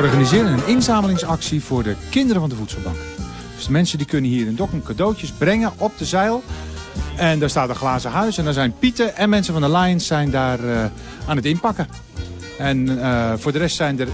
organiseren een inzamelingsactie voor de kinderen van de voedselbank. Dus de mensen die kunnen hier in Dokkum cadeautjes brengen op de zeil. En daar staat een glazen huis en daar zijn Pieten en mensen van de Lions zijn daar eh, aan het inpakken. En eh, voor de rest zijn er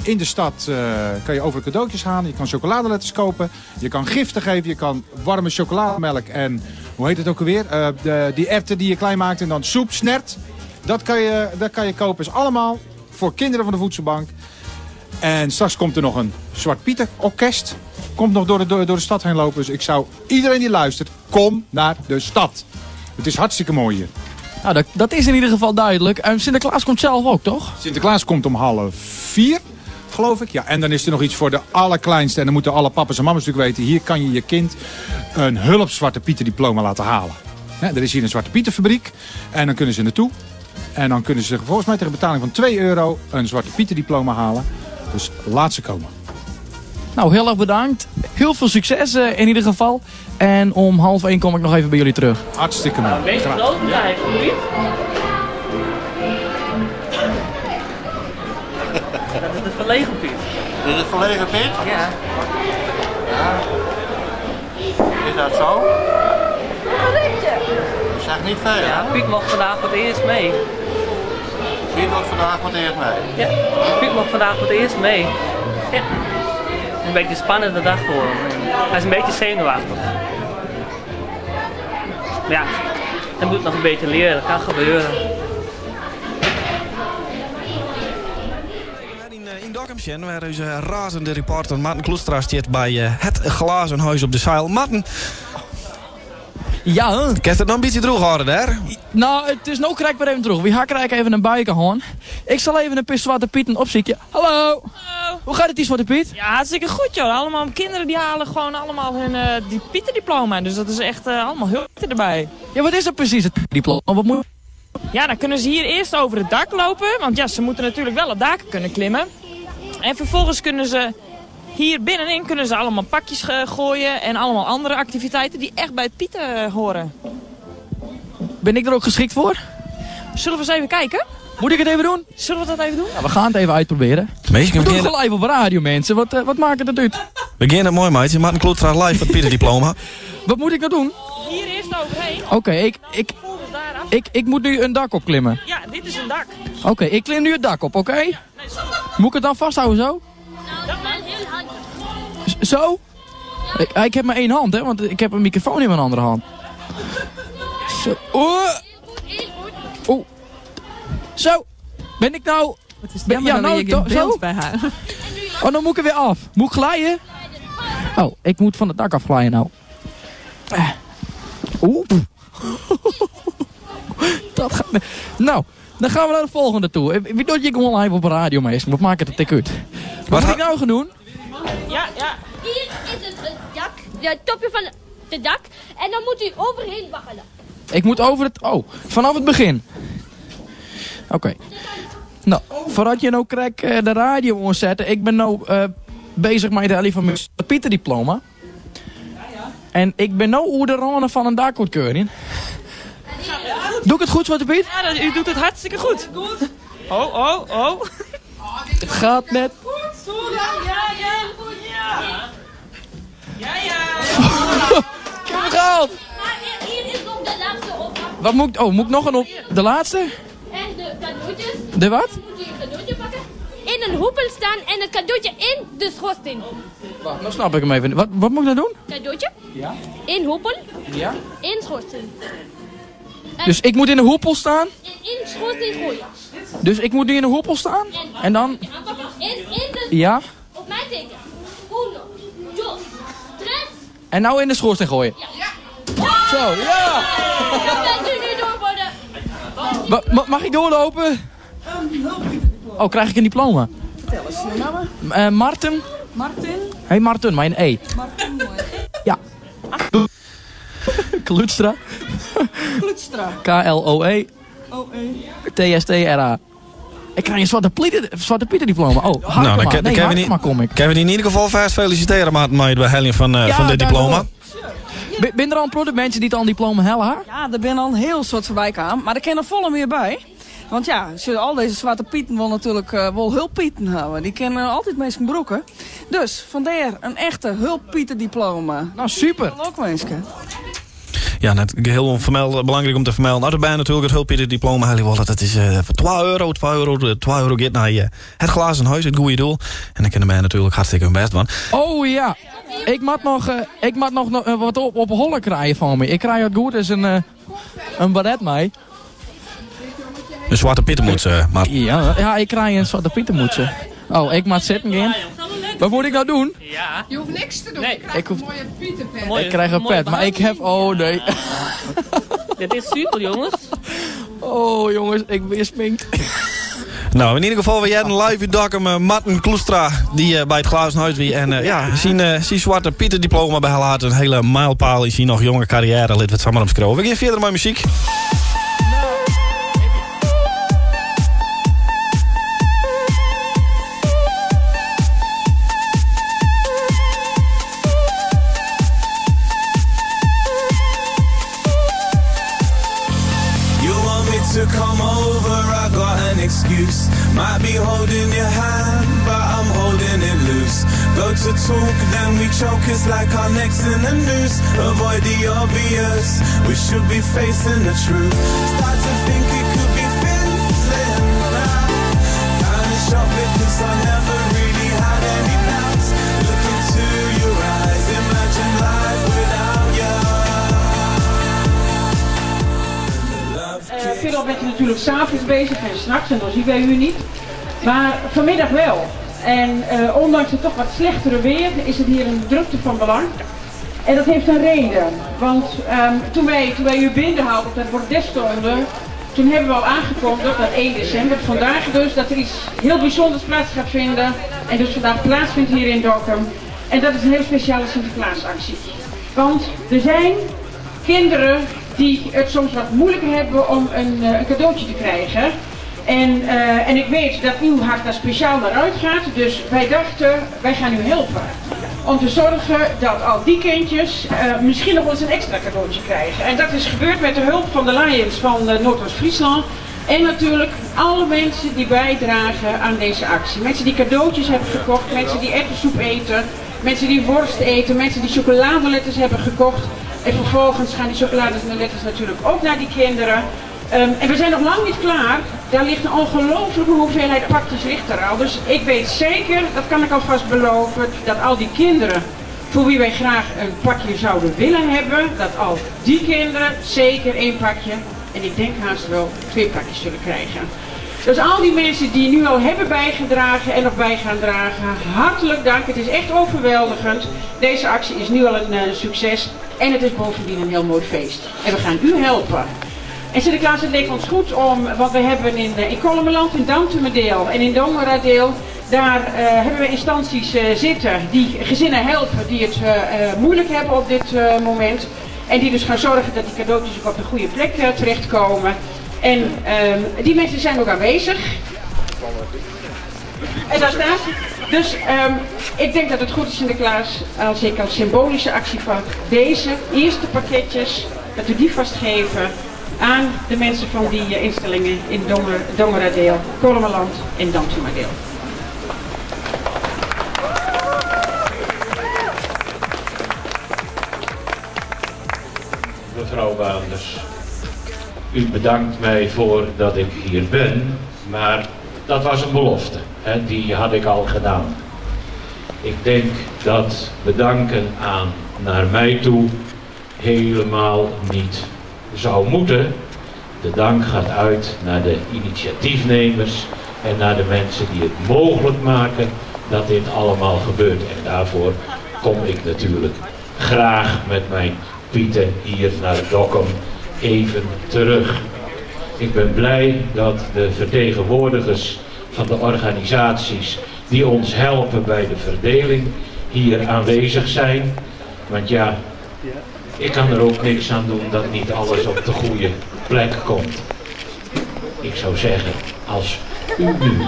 in de stad eh, kan je overal cadeautjes halen. Je kan chocoladeletters kopen. Je kan giften geven. Je kan warme chocolademelk en hoe heet het ook alweer? Eh, de, die erwten die je klein maakt en dan soep, snert. Dat kan je, dat kan je kopen. Is allemaal voor kinderen van de voedselbank. En straks komt er nog een Zwart Pieter orkest. Komt nog door de, door, door de stad heen lopen. Dus ik zou iedereen die luistert, kom naar de stad. Het is hartstikke mooi hier. Nou, dat, dat is in ieder geval duidelijk. En Sinterklaas komt zelf ook, toch? Sinterklaas komt om 3:30, geloof ik. Ja, en dan is er nog iets voor de allerkleinste. En dan moeten alle papa's en mama's natuurlijk weten. Hier kan je je kind een hulp Zwarte Pieter diploma laten halen. Hè, er is hier een Zwarte Pieterfabriek. En dan kunnen ze naartoe. En dan kunnen ze volgens mij tegen betaling van 2 euro een Zwarte Pieter diploma halen. Dus laat ze komen. Nou, heel erg bedankt. Heel veel succes eh, in ieder geval. En om 12:30 kom ik nog even bij jullie terug. Hartstikke mooi. Een beetje Graag. groot blijven, niet? Dat is de verlegen Piet. Dit is het verlegen Piet? Ja. Ja. Is dat zo? Dat zegt niet veel, Ja, hè? Piet mocht vandaag voor het eerst mee. Piet wordt vandaag voor het eerst mee. Ja, Piet mocht vandaag voor het eerst mee. Ja. Een beetje een spannende dag voor hem. En Hij is een beetje zenuwachtig. Maar ja, hij moet nog een beetje leren. Dat kan gebeuren. In, eh, in Dokkum, Sjen, waar onze razende reporter Martin Kloetstra zit bij eh, het glazen huis op de Zeil. Martin, Ja, hè? kan het nog een beetje droog houden daar? Nou, het is nou krijg ik weer even terug. We gaan krijgen even een buiken hoor. Ik zal even een paar Zwarte Pieten opzoeken. Hallo. Hoe gaat het die Zwarte Piet? Ja, hartstikke goed joh. Allemaal kinderen die halen gewoon allemaal hun eh, die Pieterdiploma. Dus dat is echt eh, allemaal heel Pieter erbij. Ja, wat is dat precies, het diploma? Wat moet... Ja, dan kunnen ze hier eerst over het dak lopen. Want ja, ze moeten natuurlijk wel op daken kunnen klimmen. En vervolgens kunnen ze hier binnenin kunnen ze allemaal pakjes eh, gooien. En allemaal andere activiteiten die echt bij het Pieten eh, horen. Ben ik er ook geschikt voor? Zullen we eens even kijken? Moet ik het even doen? Zullen we dat even doen? Ja, we gaan het even uitproberen. Meestal We we doen het beginnen gewoon live op radio, mensen. Wat, eh, wat maakt het uit? we beginnen het mooi, maatje. Martin Kloetstra live het Pieter diploma. Wat moet ik nou doen? Hier eerst overheen. Oké, ik, ik, Vervolgens daar af. ik, ik moet nu een dak opklimmen. Ja, dit is een dak. Oké, ik klim nu het dak op, oké? Nee, is goed. Moet ik het dan vasthouden zo? Dat mag. Z- Zo? Ik, ik heb maar één hand, hè, want ik heb een microfoon in mijn andere hand. Zo. Oeh. Oeh. Zo. Ben ik nou... Het is Ben, jammer ja, dat nou, je geen to- zo? beeld bij haar. Oh, dan moet ik er weer af. Moet ik glijden? Oh, ik moet van het dak afglijden nou. Eh. Oeh. Dat gaat... me- Nou, dan gaan we naar de volgende toe. Eh, Wie doet je gewoon live op de radio, meester? Wat maakt het een tik uit? Wat moet ik nou gaan doen? Ja, ja. Hier is het, het dak, het topje van het dak. En dan moet u overheen waggelen. Ik moet over het... Oh, vanaf het begin. Oké. Nou, voordat je nou krijgt eh, de radio aanzetten. Ik ben nou eh, bezig met de van mijn Pieter diploma. En ik ben nou oer de randen van een dakoordkeuring. Doe ik het goed, Zwarte Piet? Ja, dat- u doet het hartstikke goed. Oh, oh, oh. Het gaat net. Ja, ja, ja. Ja, ja. Ik heb het gehaald. Maar hier is nog de laatste opdracht. Wat moet ik... Oh, moet ik nog een op... De laatste? En de cadeautjes. De wat? Dan moet u een cadeautje pakken. In een hoepel staan en het cadeautje in de schoorsteen. Wacht, nou snap ik hem even. Wat, wat moet ik nou doen? Cadeautje Ja. in hoepel, Ja. in schoorsteen. Dus ik moet in de hoepel staan. En in de schoorsteen gooien. Dus ik moet nu in de hoepel staan. En dan... Aanpakken. In, in de... Ja. Op mijn teken. Uno, dos, tres. En nou in de schoorsteen gooien. Ja. Zo, ja! Dan bent u nu door worden. Ma- ma- mag ik doorlopen? Oh, krijg ik een diploma? Vertel eens, je naam? Eh, Martin? Martin? Hey Martin, mijn E. Martin, mooi. Ja. Kloetstra. Kloetstra. K-L-O-E. O-E. T-S-T-R-A. Ik krijg een Zwarte Pieter, Zwarte Pieter diploma. Oh, Harkema. Nou, dan, kan- dan nee, kunnen we niet, Harkema kom ik. kunnen we die in ieder geval vast feliciteren, Martin, met het behalen van, eh, Ja, van dit dank diploma. wel. Ben er al een product mensen die het al een diploma hellen? Ja, er ben al een heel soort voorbij kwamen, maar er kennen volle meer bij. Want ja, al deze Zwarte Pieten wil natuurlijk wel hulppieten hebben. Die kunnen altijd mensen broeken. Dus vandaar een echte hulppietendiploma. Nou, super. Ook wensen. Ja, net heel onvermeld, belangrijk om te vermelden. Nou, erbij natuurlijk het hulppietendiploma. Dat is voor 2 euro, 2 euro, 2 euro gaat naar het glazen huis, het goede doel. En dan kunnen wij natuurlijk hartstikke hun best doen. Oh ja, ik moet nog, wat op hollen krijgen van me. Ik krijg het goed, is een baret mee. Een zwarte pietenmoets, maar... Ja, ik krijg een zwarte pietenmoetse. Oh, ik moet zitten gaan. Wat moet ik nou doen? Ja. Je hoeft niks te doen. Nee. Je krijgt een mooie pietenpet. Ik krijg een pet, maar ik heb... Oh, nee. Ja. Dit is super, jongens. Oh, jongens, ik ben gesminkt. Nou, in ieder geval, we hebben live in Dokkum Marten Kloestra, die bij het glazen huis wie. En ja, zijn zwarte pietendiploma bij haar een hele mijlpaal is zijn nog jonge carrière. Lid wat samen omschreven. We gaan verder met muziek. Excuse might be holding your hand, but I'm holding it loose. Go to talk, then we choke. It's like our necks in the noose. Avoid the obvious, we should be facing the truth. Start to think it could be fizzling now. Kinda shocked because I never really had any doubts. Look into your eyes, imagine life without you. Veelal bent u natuurlijk 's avonds bezig en 's nachts en dan zien wij u niet. Maar vanmiddag wel. En ondanks het toch wat slechtere weer is het hier een drukte van belang. En dat heeft een reden. Want toen wij u binnenhaalden op dat bordes stonden, toen hebben we al aangekondigd dat 1 december, vandaag dus, dat er iets heel bijzonders plaats gaat vinden. En dus vandaag plaatsvindt hier in Dokkum. En dat is een heel speciale Sinterklaasactie. Want er zijn kinderen die het soms wat moeilijker hebben om een cadeautje te krijgen. En ik weet dat uw hart daar speciaal naar uitgaat, dus wij dachten, wij gaan u helpen. Om te zorgen dat al die kindjes misschien nog wel eens een extra cadeautje krijgen. En dat is gebeurd met de hulp van de Lions van Noordoost-Friesland. En natuurlijk alle mensen die bijdragen aan deze actie. Mensen die cadeautjes hebben gekocht, mensen die erwtensoep eten, mensen die worst eten, mensen die chocoladeletters hebben gekocht. En vervolgens gaan die chocoladeletters natuurlijk ook naar die kinderen. En we zijn nog lang niet klaar. Daar ligt een ongelooflijke hoeveelheid pakjes ligt er al. Dus ik weet zeker, dat kan ik alvast beloven, dat al die kinderen voor wie wij graag een pakje zouden willen hebben, dat al die kinderen zeker 1 pakje en ik denk haast wel 2 pakjes zullen krijgen. Dus al die mensen die nu al hebben bijgedragen en nog bij gaan dragen, hartelijk dank. Het is echt overweldigend. Deze actie is nu al een succes en het is bovendien een heel mooi feest. En we gaan u helpen. En Sinterklaas, het leek ons goed om, want we hebben in Kollumerland, in Dantumerdeel en in Dongeradeel, daar hebben we instanties zitten die gezinnen helpen die het moeilijk hebben op dit moment. En die dus gaan zorgen dat die cadeautjes ook op de goede plek terechtkomen. En die mensen zijn ook aanwezig. En daar staat. Dus ik denk dat het goed is, Sinterklaas, als ik als symbolische actie pak deze eerste pakketjes, dat we die vastgeven aan de mensen van die instellingen in Dongeradeel, Kollumerland en Dantumadeel. Mevrouw Waanders, u bedankt mij voor dat ik hier ben, maar dat was een belofte, hè, die had ik al gedaan. Ik denk dat bedanken aan naar mij toe helemaal niet zou moeten. De dank gaat uit naar de initiatiefnemers en naar de mensen die het mogelijk maken dat dit allemaal gebeurt. En daarvoor kom ik natuurlijk graag met mijn Pieten hier naar Dokkum even terug. Ik ben blij dat de vertegenwoordigers van de organisaties die ons helpen bij de verdeling hier aanwezig zijn. Want ja, ik kan er ook niks aan doen dat niet alles op de goede plek komt. Ik zou zeggen, als u nu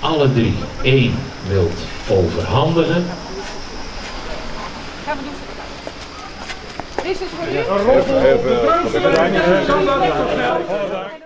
alle drie één wilt overhandigen. Dit is voor u.